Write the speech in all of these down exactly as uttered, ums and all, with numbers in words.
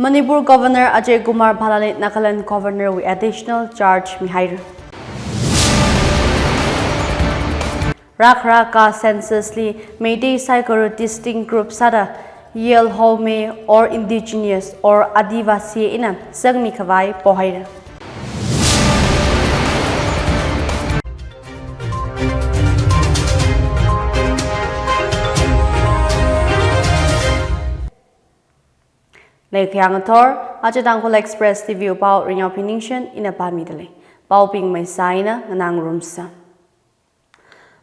Manipur Governor Ajay Kumar Bhallali Nagaland Governor wui additional charge mihaira. Rākhara caste census li Meitei saikora distinct group sāda Yelhome or indigenous or Adivasi eina sangmi khavai pohaira. Leikayang athor, aja Tangkhul Express T V wui pao Ringyao Phiningshen ina pāmidalei. Paobing maisā eina nganāngarumsa.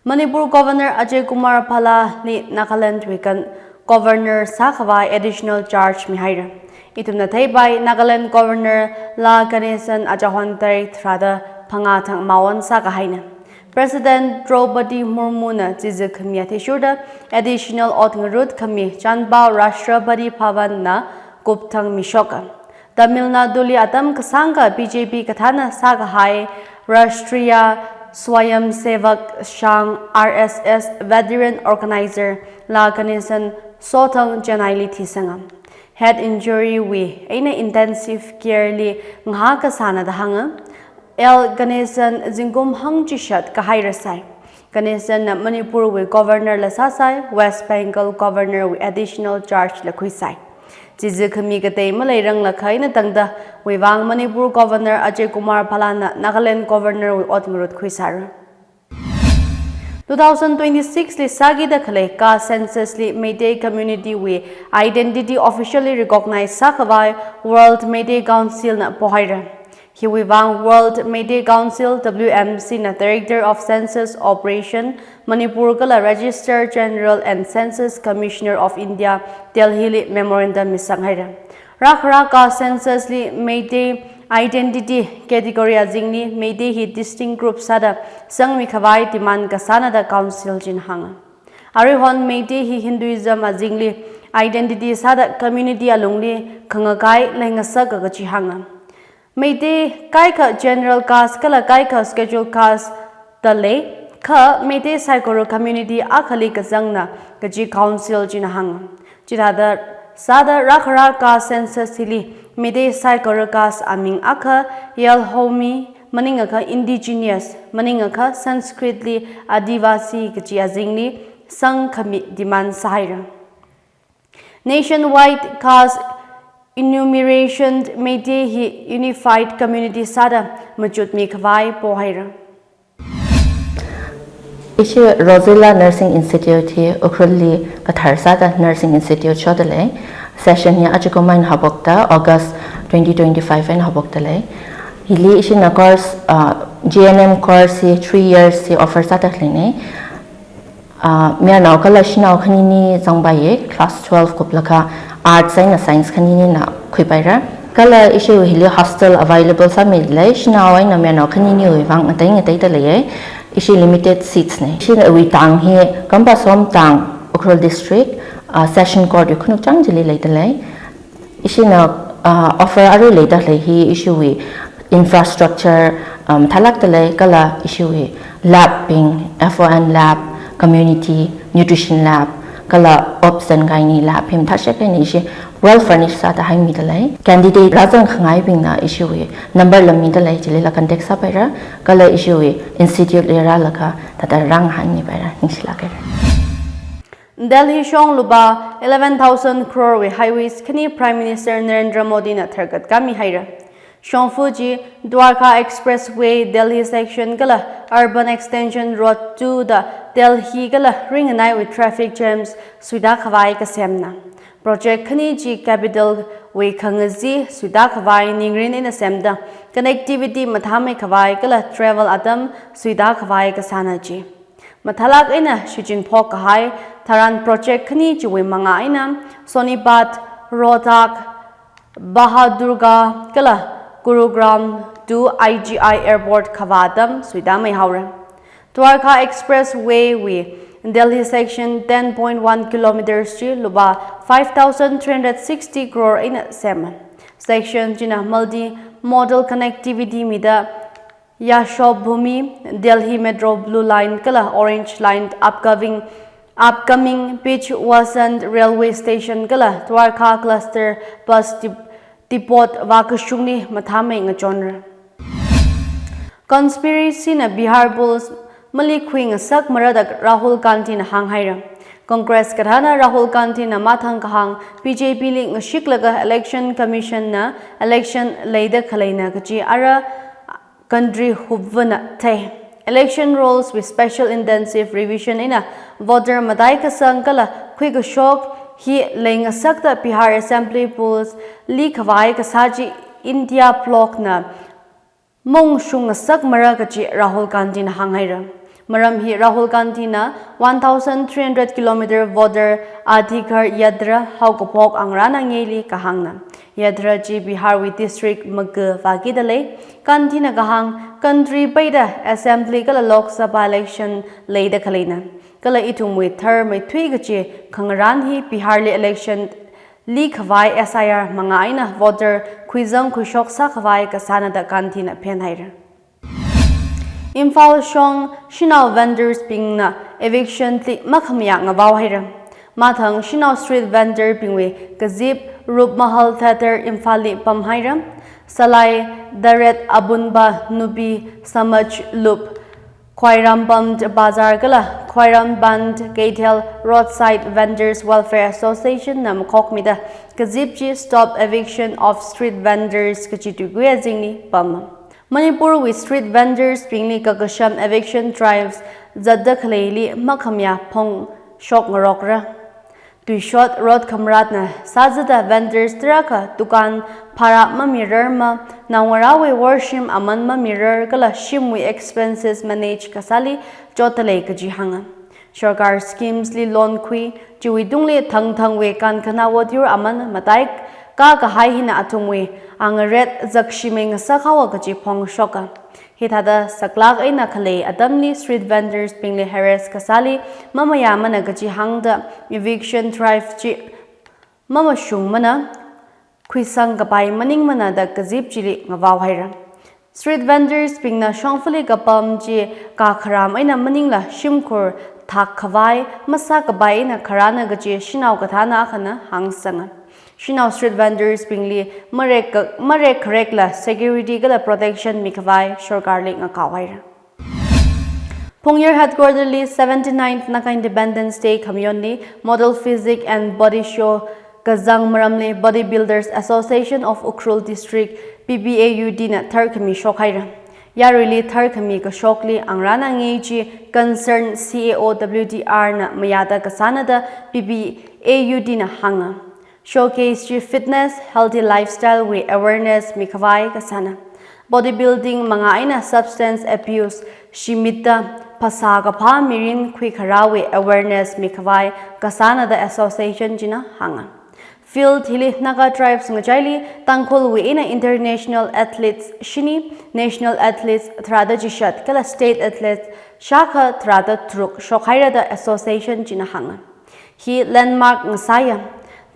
Manipur Governor Ajay Kumar Bhallali Nagaland wui kan Governor sākhavai additional charge mihaira. Ithumna theipai Nagaland Governor La Ganesan aja hon tarik tharāda phangā thang maon sākahaina. President Draupadi Murmuna chizi khami athishurda additional ot ngarut khami chanpao Rashtrapati Bhavan na kupthang mishoka. Tamil Nadu li atam kasāngkha B J P kathāna sākahai Rashtriya Swayamsevak Sangh, R S S, veteran organizer La Ganesan sothang Chennai li thisanga. Head injury wui eina intensive care li ngahā kasāna da hānga. L Ganesan zingkum hangchishat kahaira sai. Ganesan na Manipur wui Governor la sāsai, West Bengal Governor wui additional charge la khuisai. Chizi khami katei maleirang lakha eina tangda wuivang Manipur Governor Ajay Kumar Bhalla na Nagaland Governor wui ot ngarut khuisāra. Two thousand twenty-six li sākida khalei caste census li Meitei community wui identity officially recognize sākhavai World Meitei Council na pohaira. Hiwui vang World Meitei Council, W M C na Director of Census Operation Manipur kala Registrar General and Census Commissioner of India Delhi li memorandum misanghaira. Rākhara caste census li Meitei identity category azingli Meitei hi distinct group sāda sangmi khavai demand kasāna da Council china hānga. Aruihon Meitei hi Hinduism azingli identity sāda community alungli khangakai leingasaka kaji hānga. Meitei kaikha general caste kala kaikha schedule caste da lei, kha Meitei saikora community akhali kazangna kaji Council china hānga. Chithāda sāda rākhara caste census hili Meitei saikora caste aming akha Yelhome, maningakha indigenous, maningakha Sanskrit li Adivasi kaji azingli sangkhami demand sāhaira. Nationwide caste enumeration Meitei hi unified community sāda machutmi khavai pohaira. Ishi Rosella Nursing Institute hi Ukhrulli kathar sāda Nursing Institute shodalei. Session hi ajakumang haopokta August twenty twenty-five eina haopoktalei. Hili ishina course, uh, G N M course hi three years hi offer sāda leinei. Ah, mayarnao kala shanao khanini zangpaiya, class twelve kuplakha arts eina science khaninina khuipaira. Kala ishi hili hostel available sāmilei, shanao eina mayarnao khaniniwui vang ngatei ngateida leiya. Ishi limited seats nei. Ishiwui tang hi Kampasom tang, Ukhrul District, ah, Session Court wui khanukchang chili leidalei. Ishina, ah, offer arui leida lei hi ishiwui infrastructure, um, mathālākda lei kala ishiwui lab bing, F O N lab, community nutrition lab, kala obs and gynae lab hi mathāshek eina ishi well furnished sāda haimida lei. Candidate rāzang khangaibingna ishiwui number la mida lei, chilila contact sāpaira, kala ishiwui institute li rālaga thāda rāngahānmipaira, ningshilāka. Delhi shong lupā eleven thousand crore wui highways khani Prime Minister Narendra Modi na tharkat kami haira. Shongfa chi Dwarka Expressway, Delhi section kala Urban Extension Road two da Delhi kala ringanaiwui traffic jams suida khavai kasemna. Project khani chi capital wui khangazin suida khavai ningrin eina semda connectivity mathāmei khavai kala travel atam suida khavai kasāna chi. Mathālāk eina shichinphok kahai tharan project khani chiwui mangā eina Sonipat, Rohtak, Bahadurgarh kala Gurugram to I G I Airport khavā atam suidamei haora. Dwarka Expressway wui Delhi section ten point one kilometers chi lupā five thousand three hundred sixty crore eina sema. Section china multi-modal connectivity mida Yashobhoomi, Delhi Metro Blue Line kala Orange Line upcoming, upcoming Beach Vasant Railway Station kala Dwarka Cluster Bus Dep-, deport vākashungli mathāmei ngachonra. Conspiracy na Bihar Bulls malikhui ngasakmara da Rahul Gandhi na hānghaira. Congress kathāna Rahul Gandhi na mathang kahāng B J P li ngashiklaga Election Commission na election leida khaleina kachi ara country hupvana thei. Election rolls wui special intensive revision eina voter mataikasang kala khuikashok hi leingasakta Bihar Assembly Bulls li khavai kasā chi India bloc na mungshung ngasakmara kachi Rahul Gandhi na hānghaira. Maram hi Rahul Gandhi na one thousand three hundred kilometer voter Adhikar Yatra haokaphok angarān angeili kahāngna. Yatra chi Bihar wui district maga vākida lei. Gandhi na kahāng country peida Assembly kala Lok Sabha election leida khaleina. Kala ithumwui tharmeithui kachi khangarān hi Bihar li election li khavai S I R manga eina voter khuizang khuishok sākhavai kasāna da Gandhi na phenhaira. Imphal shong shanao vendors bingna eviction li makhamayā ngavaohaira. Mathang shanao street vendor bingwui kazip Rupmahal Theatre Imphal li pamhaira. Salai Daret Abunba Nubi Samaj Lup Khwairamband Bazar kala Khwairamband Keithel Roadside Vendors Welfare Association na makhokmida kazip chi Stop Eviction of Street Vendors kachi tuikui azingli pama. Manipur wui street vendors bingli kakasham eviction drives zatda khaleili makhamayā phongshok ngarokra. Tuishot rot khamratna sāzada vendors tarākha dukan bhara mamirarma, naongarāwui worshim aman mamirar kala shimwui expenses manage kasāli chotda lei kaji hānga. Sarkar schemes li loan khui, chiwui tungli thangthangwui kankhanā votyur aman mataikā kahai hina athumwui angaret zakshimei ngasakhaowa kaji phongshoka. Hithāda saklāk eina khalei atamli street vendors bingli harass kasāli mamayāmana kaji hāngda eviction drive chi mamashungmana, khuisang kapai maningmana da kazip chili ngavaohaira. Street vendors bingna shongfali kapam chi kakharam eina maningla shimkhur thak khavai masā kapai eina kharāna kaji shanao kathāna akhana hāngsanga. Shanao street vendors bingli marek ka-, marek kharekla security kala protection mikhavai sarkarli ngakaohaira. Phungyar headquarter li seventy-ninth Naga Independence Day khamayonli Model Physique and Body Show kazang maramli Body Builders Association of Ukhrul District, B B A U D na tharkhami shokhaira. Yaruili tharkhami kashokli angarān angei chi concerned C A O W D R na mayāda kasāna da B B A U D na hānga. Showcase chi fitness, healthy lifestyle wui awareness mikhavai kasāna. Bodybuilding manga eina substance abuse shimitta phasā kaphā mirin khuikharāwui awareness mikhavai kasāna da association china hānga. Field hili Naga tribes ngachaili Tangkhulwui eina international athletes shini, national athletes tharāda chishat kala state athletes shākha tharāda tharuk shokhaira da association china hānga. Hi landmark ngasāya.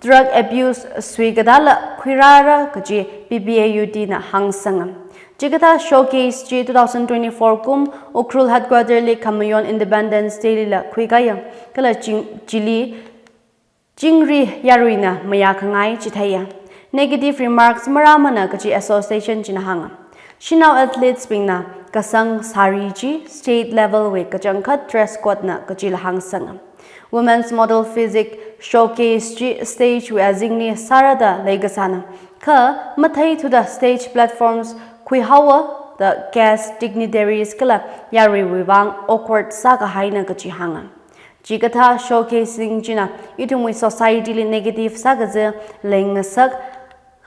Drug abuse suikadala khuirāra kaji B B A U D na hāngsanga. Chikathā showcase chi two thousand twenty-four kum Ukhrul headquarter li khamayon Independence Day lila khuikaya. Kala ching-, chili chingri yaruina mayākhangai chitheiya. Negative remarks marāmana kaji association china hānga. Shanao athletes bingna kasang sari chi state level wui kachangkhat dress code na kajila hāngsanga. Women's Model Physique Showcase chi stage wui azingli sārada leikasāna. Kha matheithuda stage platforms khuihaowa da guest dignitaries kala yaruiwui vang awkward sākahaina kaji hānga. Chikathā showcasing china ithumwui society li negative sākaza leingasak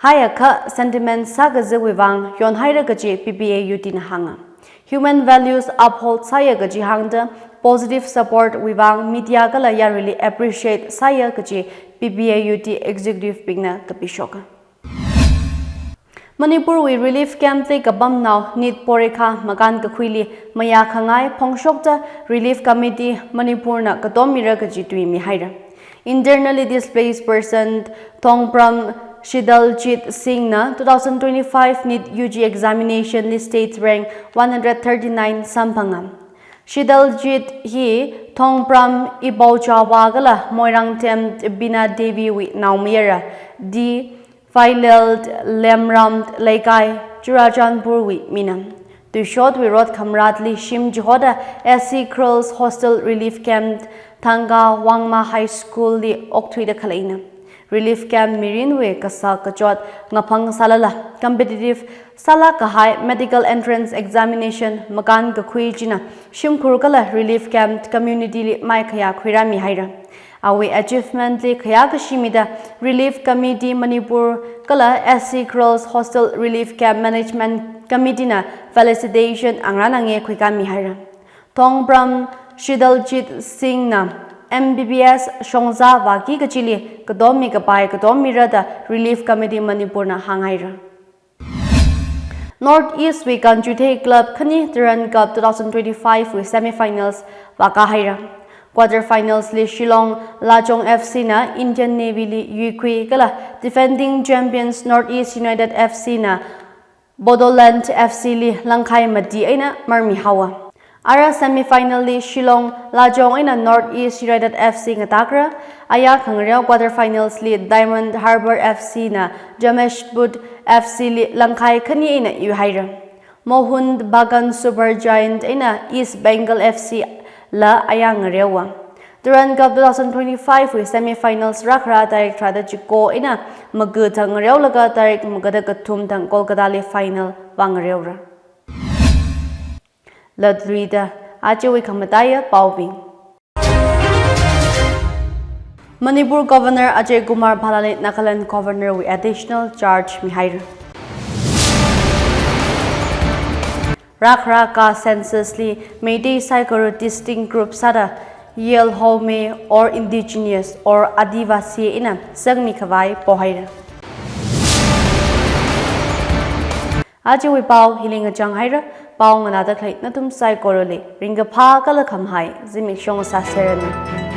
haiakha sentiment sākaziwui vang yonhaira kaji B B A U D na hānga. Human values uphold sāya kaji hāngda positive support wui vang media kala yaruili appreciate sāya kaji B B A U D executive bingna kapishoka. Manipurwui relief camp li kapamnao NEET porikha makānkakhuili mayākhangai phongshokta Relief Committee Manipur na katom mira kaji tui mihaira. Internally displaced person Thongpram Shidaljit Singh na two thousand twenty-five NEET U G examination li state rank one hundred thirty-nine samphanga. Shidaljit hi Thongpram Ibochawa kala Moirangthem Bina Devi wui naomayara D Vailelt Lemram Leikai, Churachandpurwui mina. Tuishotwui rot khamratli shim chihoda S C Girls Hostel Relief Camp Thangka Wangma High School li okthuida khaleina. Relief camp mirinwui kasak kachot ngaphang sālala competitive sālāk kahai medical entrance examination makānkakhui china shimkhur kala relief camp community li maikhayā khuirāmi haira. Awui achievement li khayākashi mida Relief Committee Manipur kala S C Girls Hostel Relief Camp Management Committee na felicitation ngarān nganākhuikāmi haira. Thongpram Shidaljit Singh na M B B S shongzā vāki kachili katommi kapai katommi rāda Relief Committee Manipur na hānghaira. North East wui Kanchuthei Club khani Durand Cup two thousand twenty-five wui semi-finals vākā haira. Quarter finals li Shillong Lajong F C na Indian Navy li yuikhui kala defending champions North East United F C na Bodoland F C li langkhai mati eina marmi haowa. Ara semi-final li Shillong Lajong eina North East United F C ngatākra, aya khangareo quarter finals li Diamond Harbour F C na Jamshedpur F C li langkhai khani eina yuihaira. Mohun Bagan Super Giant eina East Bengal F C la aya ngareowa. Durand Cup two thousand twenty-five wui semi-finals rākhara tarik tharāda chiko eina magā thang ngareolaga tarik magāda kathum thang Kolkata li final vāngareora. Latluida ajawui khamataiya paobing. Manipur Governor Ajay Kumar Bhalla li Nagaland Governor wui additional charge mihaira. Rākhara ka census li Meitei saikora distinct group sāda Yelhome or indigenous or Adivasi eina sangmi khavai pohaira. Ajawui pao hili ngachang haira, pao nganāda khalei nathum saikorali ringkaphā kala khamahai zimiksho sāseranu.